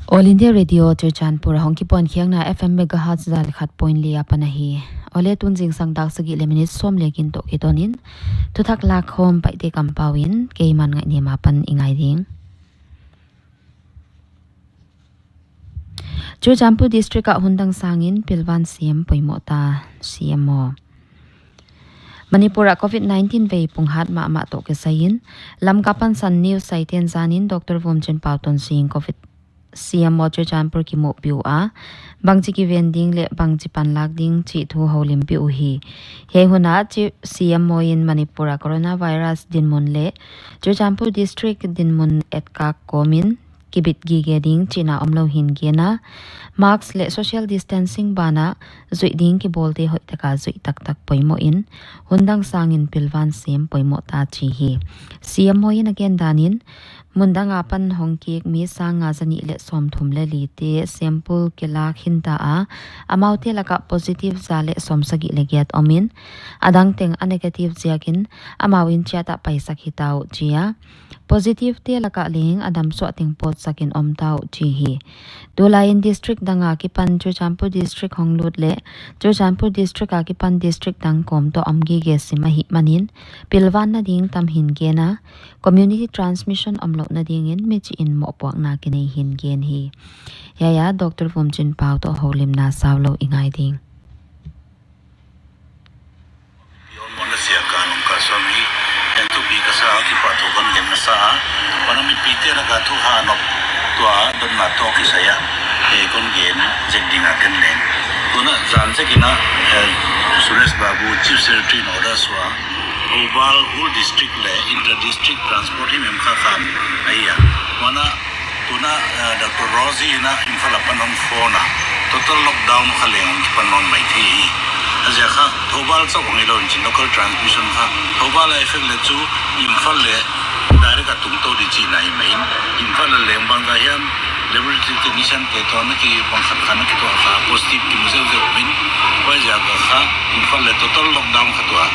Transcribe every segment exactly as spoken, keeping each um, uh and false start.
All India Radio Churachandpur hong kipuan khiakna F M megahertz za leh khat point li apan ahi. Awle, tun zingsang dak sagih leh minute sawm leh giat toh kitonin thuthak lakkhawm paite kampau in keiman ngaihnem apan i ngai ding. Churachandpur District ah hun dang sangin pilvan C M poimoh ta, C M O. Manipur ah covid nineteen vei punghat mahmah toh kisai in, Lamka pansan news saiten zanin Doctor Vumchinpau Tonsing covid C M O Churachandpur kimuhpih ua, bangchi kiven ding leh bangchi panlak ding chih thu houlimpih uhi. Hiai hun ah chi-, C M O in Manipur ah coronavirus dinmun leh Churachandpur District dinmun etkak kawmin kibit gige ding chihna omlou hi'n gen a, mask leh social distancing banah zuih ding kibawlte hoihtaka zuih taktak poimoh in, hun dang sangin pilvan C M poimoh ta chi hi. C M O in a gen danin, mun dang apan hong kik mi sang nga zanih leh sawmthum leh lite sample kilak hi'n ta a, amaute laka positive za leh sawmsagih leh giat omin, adang teng a negative ziakin amau in chiat ah paisak hita uh chi a, positive te laka leng a damsuah teng pawtsakin om ta uh chi hi. Tulai in district dang akipan Churachandpur District hong lut leh Churachandpur District akipan district dang kawm toh om gige sim ahihmanin, pilvanna ding tam hi'n gen a, community transmission omlouhna dingin michih in mohpuakna kinei hi'n gen hi. Hiai ah Doctor Vumchinpau toh houlimna saulou i ngai ding. Yon mona sia ka nung ka suami, en tu pi ka sa ki pa tu kon gen na sa, wana mi pi te na ka tu ha no, tua don na to ki saya, e kon gen, zek ding a ken nen. Tuna zan zek ina, eh, Suresh Babu, Chief Secretary in order sua, Thoubal whole district leh inter-district transport hi mem kha khan, aiya, wana, Tuna, eh, Doctor Rosie ina Imphal apan hon phone a. Total lockdown kha leng hong kipan nawn mai thei hi. A ziak kha, Thoubal chauh hong hilou in chin local transmission kha. Thoubal a effect leh chu Imphal leh direct a tungtou di chihna hi mai in. Imphal a leng bang ka hiam, laboratory technician te toh na ki bang khat khat na kituah kha positive kimu zeuhzeuh min. Huaiziak a kha, Imphal leh total lockdown kha tua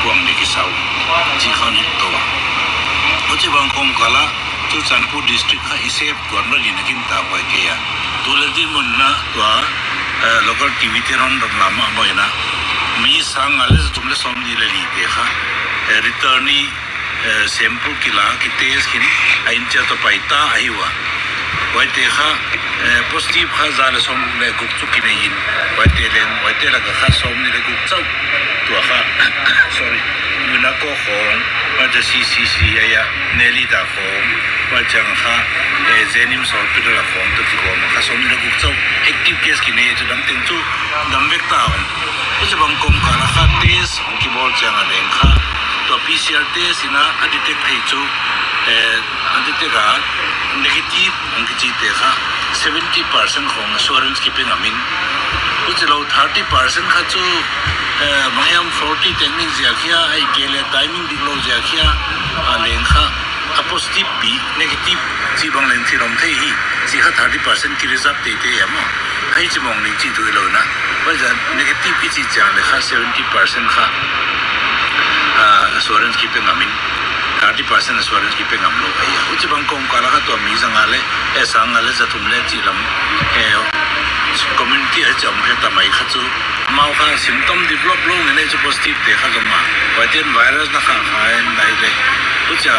puang di kisau. Chi khan hih tou a. Huchibang kawmkal a, Churachandpur District kha i sep tuan lou in a gintak huai kei a. Tulai dinmun ah tua, eh, local T V te hon dot lam a maw ina. Mi sang nga leh zathum leh sawmnih leh lite kha, eh, returnee, eh, sample kila ki test khin a in chiat toh pai ta ahi ua. Huaite kha, eh, positive kha za leh sawmguk leh guk chu kinei in. Huaite leng, huaite laka kha sawmnih leh guk chauh. Tua kha, sorry, Unako khong, huaite C C C a ya, Nelita khong, huaite ang kha, eh, Jennings Hospital a khong toh kibawm kha sawmnih leh guk chauh. Active case kinei chu dam teng chu dam vek ta un. Huchibang kawmkal a kha test hong kibawl chiang a leng kha, tua P C R test ina a detect thei chu, eh, a detect a negative hong kichite kha seventy percent khong assurance kipe ngam in. Huchilou thirty percent kha chu, eh, bang hiam faulty technique ziak hia, ahihkeileh timing diklou ziak hia, a leng kha a positive pi, negative chibang leng thil om thei hi, chi kha thirty percent ki reserve teitei a maw. Hichibang leng chi tu hilou na. Huaiziak negative i chih chiang leh kha seventy percent kha, ah, assurance kipe ngam in. Thirty percent assurance kipe ngamlou ahi a. Huchibang kawmkal a kha tua mi za nga leh, eh, sang nga leh zathum leh chih lam, eh, community a chih om khe ta mai kha chu. Amau kha symptom develop lou ngen ei chu positive te kha zom a. Huaite'n virus na kha kha en nai leh. Huchia,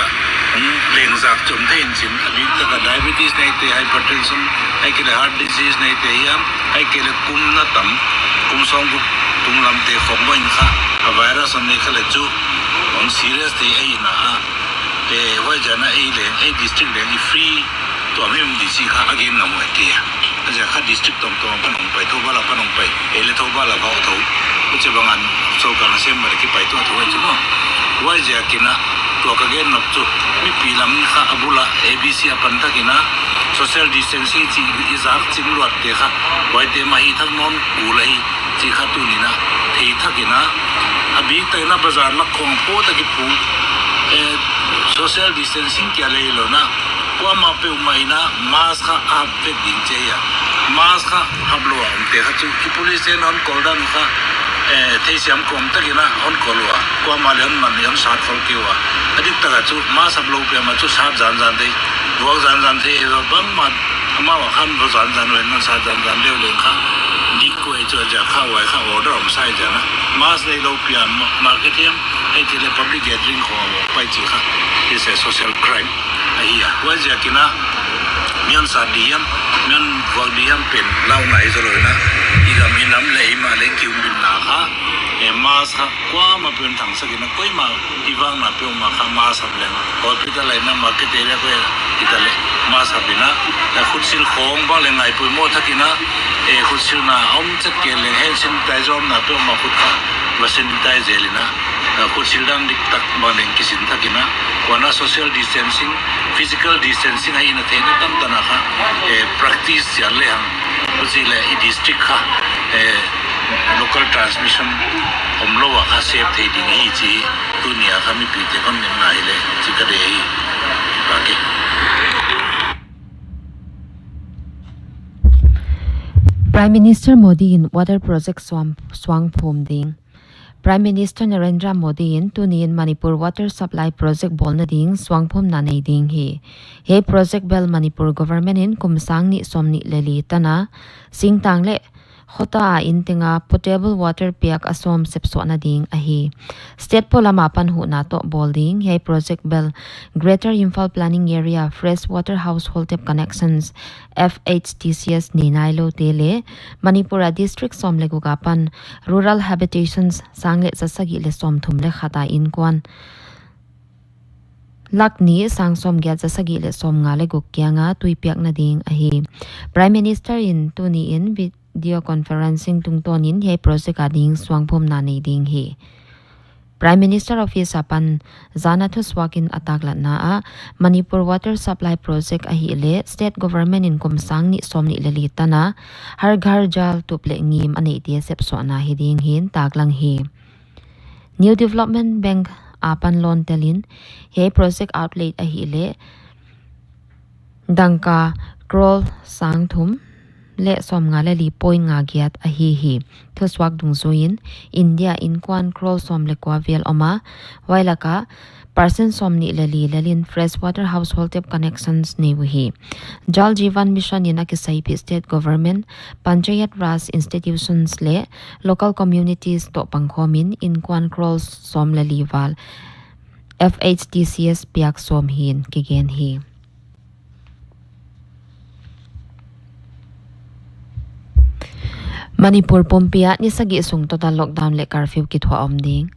hmm, leng zak chom thei in chin. A biktak a diabetes neite, hypertension, ahihkeileh heart disease neite hiam, ahihkeileh kum na tam, kum sawmguk tunglam te khong maw in kha. A virus hon nei kha leh chu, hon serious thei ahi na a. Eh, huaiziak a ei leng, ei district leng i free tuam him di chih kha a gen ngam uh ahi kei a. A ziak kha district tuamtuam apan hong pai, Thoubal apan hong pai, ei leh Thoubal a va thou. Huchibang a sorkar nasem bang leh kipai tuah thou ahi chu maw. Huaiziak ina, tua ka gen nop chu, mipi lam kha a bul a, A B C apan tak ina, social distancing chih i zak chim luat te kha, huaite mah hithak nawn kul ahi. Chih kha tuni'n a thei thak ina, a biktak ina bazar lak khong pawt a kiphu, eh, social distancing kia lei lou na, kuamah peuhmah ina mask kha a hap vek ding chi a. Mask kha haplou a omte kha chu ki police te'n hon kawl dan kha, eh, theisiam kawm tak ina hon kawl ua, kuamah leh hon man leh hon sat khol kei ua. A diktak a chu mask haplou peuhmah chu sat zanzan thei, vuak zanzan thei, eh, bangmah Amau a khan va zan zan ven man sa zan zan deuh leng kha. Dik kuai chu a zia kha uai kha order om sai zia na. Mask nei lou pian ma-, market hiam, hei ti le public gathering khong a pai chi kha. It's a social crime. Ahi a. Uai zia kina, mian sa di hiam, mian vuak di hiam pen, lau nai zo lou na. I gam i nam le i ma leng ki um bin na kha. E mask kha, kuamah pen thang sa kina, koimah i vang na pe um ma kha mask hap leng. Hospital lai na market area ko i ta le mask hap ina. E khut sil khong ba leng ngai pui mo thak ina. E khut sil na om chet ke leng hand sanitizer om na pe um ma khut kha. Ba sanitizer ina. E khut sil dan dik tak ba leng kisin thak ina. Wana social distancing, physical distancing a ina theihna tam ta na kha. E practice ya le hang. Huchi le i district kha. E local transmission om lou a kha save thei ding hi chi. Tuni a kha mipite kon nin na hi le chi ka de hi. Bang ke. Prime Minister Modi in water project suam-, suang phum ding. Prime Minister Narendra Modi in tuni in Manipur water supply project bawlna ding suangphumna nei ding hi. Hiai project bel Manipur government in kum sang nih sawmnih le li tana singtang le khota a inn tenga potable water piak a sawm sepsuahna ding ahi. State polam apan huhna toh bawl ding hiai project bel Greater Imphal Planning Area Fresh Water Household Tap Connections, F H T C S, nei nailoute le Manipur a district sawm le guk apan rural habitations sang le za sagih le sawmthum le khat a innkuan lak nih sang sawmgiat za sagih le sawmnga le guk kianga tui piakna ding ahi. Prime Minister in tuni in video conferencing tungtawn in hiai project a ding suangphumna nei ding hi. Prime Minister Office apan zan a thusuak in a taklatna ah Manipur Water Supply Project ahih le state government in kum sang nih sawmnih le li tana Har Ghar Jal tup le ngim a neihte sepsuahna hi ding hi'n taklang hi. New Development Bank apan loan telin hiai project outlay ahih le dangka crore sang thum le sawmnga le li point nga giat ahi hi. Thusuak dungzuiin India innkuan crore sawm le kua vel om a, huai laka percent sawmnih le li lelin fresh water household tap connections nei uhi. Jal Jeevan Mission in a kisaipih state government, Panchayati Raj institutions le local communities toh pangkhawmin innkuan crore sawm le li val F H T C S piak sawm hi'n kigen hi. Manipur pumpi ah ni sagih sung total lockdown le curfew kithuah om ding.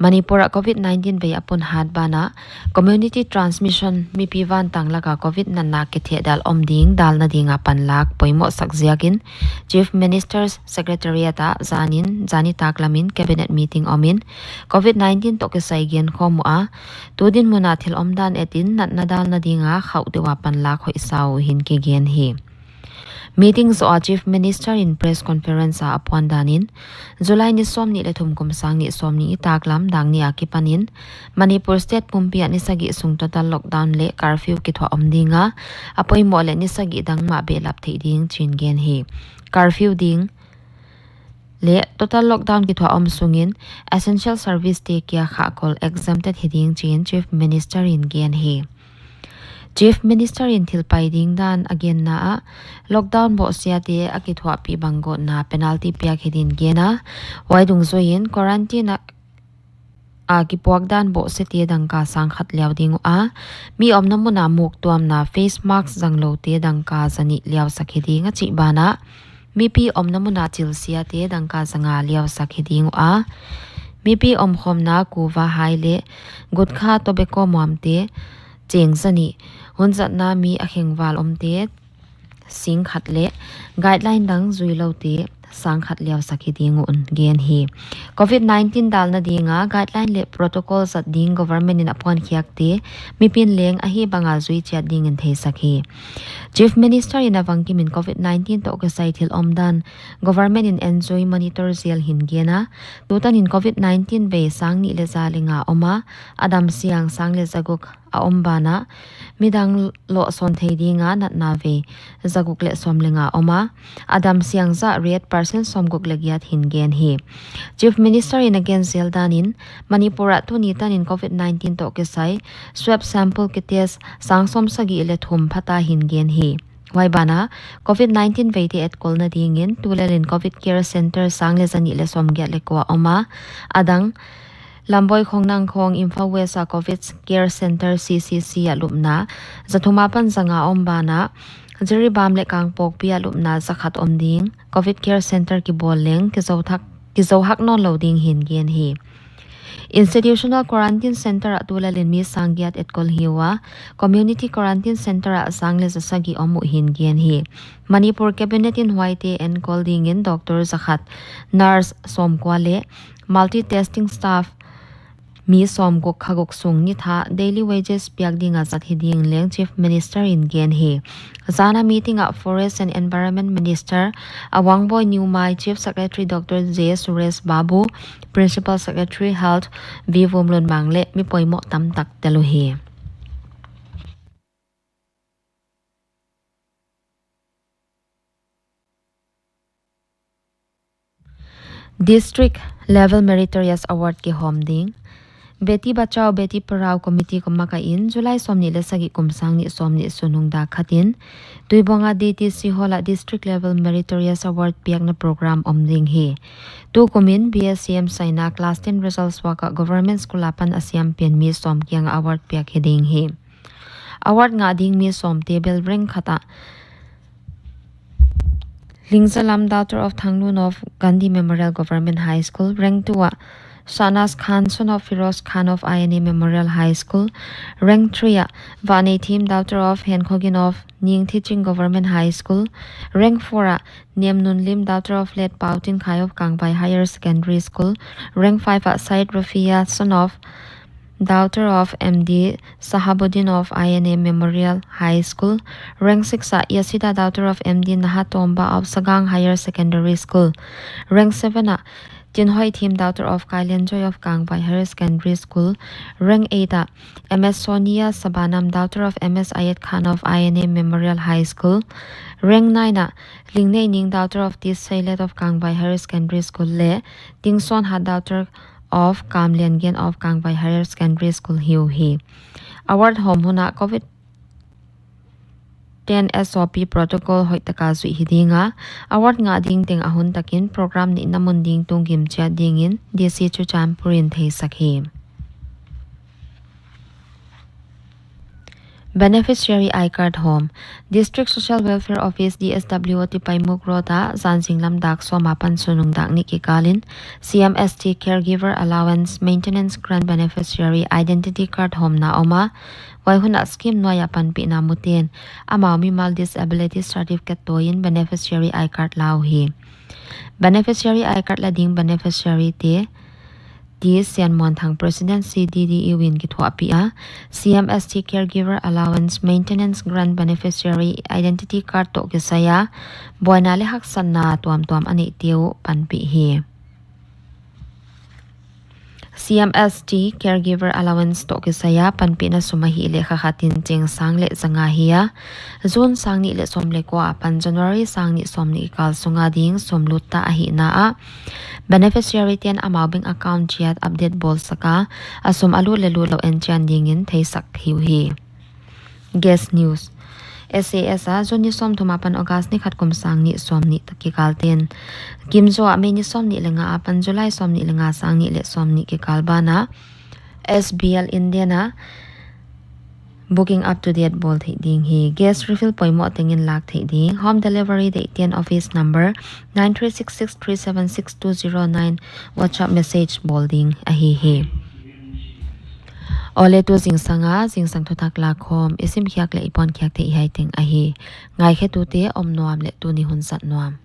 Manipur ah covid nineteen vei a pun hat banah community transmission, mipi vantang laka covid natna kithehdal om ding dalna dinga panlak poimoh sak ziakin Chief Minister's Secretariat ah zanin, zani taklamin cabinet meeting omin covid nineteen toh kisai genkhawm uh a, tu dinmun a thil omdan etin natna dalna dinga khauh deuh a panlak hoih sa uh hi'n kigen hi. Meeting zoh a Chief Minister in press conference a a puan danin, July ni sawmnih le thum kum sang nih sawmnih taklam dang ni a kipanin Manipur state pumpi ah ni sagih sung total lockdown le curfew kithuah om dinga, a poimoh le ni sagih dang mah behlap theih ding chi'n gen hi. Curfew ding le total lockdown kithuah om sungin essential service te kia khahkol exempted hi ding chi'n Chief Minister in gen hi. Chief Minister in thil pai ding dan a genna ah lockdown bohsiate a kithuahpih bang gawtna penalty piak hi din gen a, huai dungzuiin quarantine ah a kipuak dan bohsiate dangka sang khat liau ding uh a, mi omna muna muktuamna face mask zangloute dangka zanih liausak hi ding a chih banah, mipi omna muna chilsiate dangka zanga liausak hi ding uh a, mipi omkhawmna kuva hai le gutkha tobacco muamte cheng zanih, hunzatna mi a khengval omte sing khat le guideline dang zuiloute sang khat liausak hi ding un gen hi. Covid nineteen dalna dinga guideline le protocol zat ding government in a puankhiakte mipin leng ahi banga zui chiat dingin theisak hi. Chief Minister in a vangkimin covid nineteen toh kisai thil omdan government in enzui monitor zel hi'n gen a, tutanin covid nineteen vei sang nih le za le nga om a, a damsiang sang le zaguk a om banah, midang lohsawn thei dinga natna vei zaguk le sawm le nga om a, a damsiang zah rate percent sawmguk le giat hi'n gen hi. Chief Minister in a gen zel danin, Manipur ah tuni tanin covid nineteen toh kisai swab sample kitest sang sawm sagih le thum phata hi'n gen hi. Huai banah, COVID nineteen veite etkolna dingin, tulel in COVID Care Center sang leh zanih leh sawmgiat leh kua om a, adang, Lamboi Khongnang khong Imphal West a COVID Care Center C C C a lupna, zathum apan zanga om banah, Jiribam leh Kangpokpi a lupna zakhat om ding, COVID Care Center kibawl leng, kizou thak, kizou hak nawnlou ding hi'n gen hi. Institutional Quarantine Center ah tulel in mi sang giat etkol hi ua, Community Quarantine Center ah sang leh zasagih om uh hi'n gen hi. Manipur Cabinet in huaite enkol dingin doctor zakhat, nurse sawmkua leh multi-testing staff mi sawmguk kha guk sung nithak daily wages piak dinga zat hi ding leng Chief Minister in gen hi. Zana meeting ah Forest and Environment Minister Awangboi Newmai, Chief Secretary Doctor J Suresh Babu, Principal Secretary Health V Vumlunmang leh mi poimoh tamtak tel uhi. District Level Meritorious Award kihawm ding. Beti Bachao Beti Padhao Committee kuama ka in July sawmnih leh sagih kum sang nih sawmnih sunung dak khat in Tuibuong a D T C Hall ah District Level Meritorious Award piakna program om ding hi. Tukum in B S C M saina class ten results suak a government school apan a siam pen mi sawm kiang award piak hi ding hi. Award ngah ding mi sawmte bel rank khat ah Lingzalam, daughter of Thangnun of Gandhi Memorial Government High School, rank two ah Shahnaz Khan, son of Firoz Khan of I N A Memorial High School, rank three ah Vaneithim, daughter of Henkhogin of Ningthiching Government High School, rank four ah Nemnunlim, daughter of late Pautin Khai of Kangvai Higher Secondary School, rank five ah Said Rafia, son of daughter of M D Sahabuddin of I N A Memorial High School, rank six ah Yasida, daughter of M D Nahatomba of Sagang Higher Secondary School, rank seven ah Tinhoithim, daughter of Kailenjoy of Kangvai Higher Secondary School, rank eight ah M S Sonia Sabanam, daughter of M S Ayed Khan of I N A Memorial High School, rank nine ah Lingneining, daughter of T Seilet of Kangvai Higher Secondary School leh Tingsonhat, daughter of Kamliangen of Kangvai Higher Secondary School hi uhi. Award hawm hun ah COVID ten S O P protocol hoihtaka zuih hi ding a, award ngah ding teng a hun takin program neihna mun ding tungkim chiat dingin D C Churachandpur in theisak hi. Beneficiary I-card hawm. District Social Welfare Office, D S W O, Tipaimukh Road ah zan zinglam dak sawm apan sunung dak nih kikal in C M S T Caregiver Allowance Maintenance Grant Beneficiary Identity Card hawmna om a, huai hun ah scheme nuai a panpihna mute'n amau mimal disability certificate tawi in beneficiary I-card la uhi. Beneficiary I-card la ding beneficiary te T Sianmuanthang, President C D D U in kithuahpih a, C M S T Caregiver Allowance Maintenance Grant Beneficiary Identity Card toh kisai a buaina leh haksatna tuamtuam a neihte uh panpih hi. C M S T Caregiver Allowance toh kisai a panpihna sum ahihleh kha khat in cheng sang leh zanga hi a, June sang nih leh sawm leh kua apan January sang nih sawmnih kikal sunga ding sum lutta ahihna ah beneficiary te'n amau bank account chiat update bawlsak a, a sum a lut leh lutlou enchian dingin theisak hi uhi. Gas news. SAS ah June ni sawmthum apan August ni khat kum sang nih sawmnih kikal te'n, Kimzaw ah May ni sawmnih leh nga apan July sawmnih leh nga sang nih leh sawmnih kikal banah S B L Indian ah booking up to date bawl theih ding hi. Gas refill poimoh tengin lak theih ding. Home delivery deih te'n office number nine three six six three seven six two zero nine WhatsApp message bawl ding ahi hi. Awle, tu zingsang a zingsang thutak lakhawm i simkhiak leh i pawnkhiak theih hiai teng ahi. Ngaikhetute om nuam leh tuni hun zat nuam.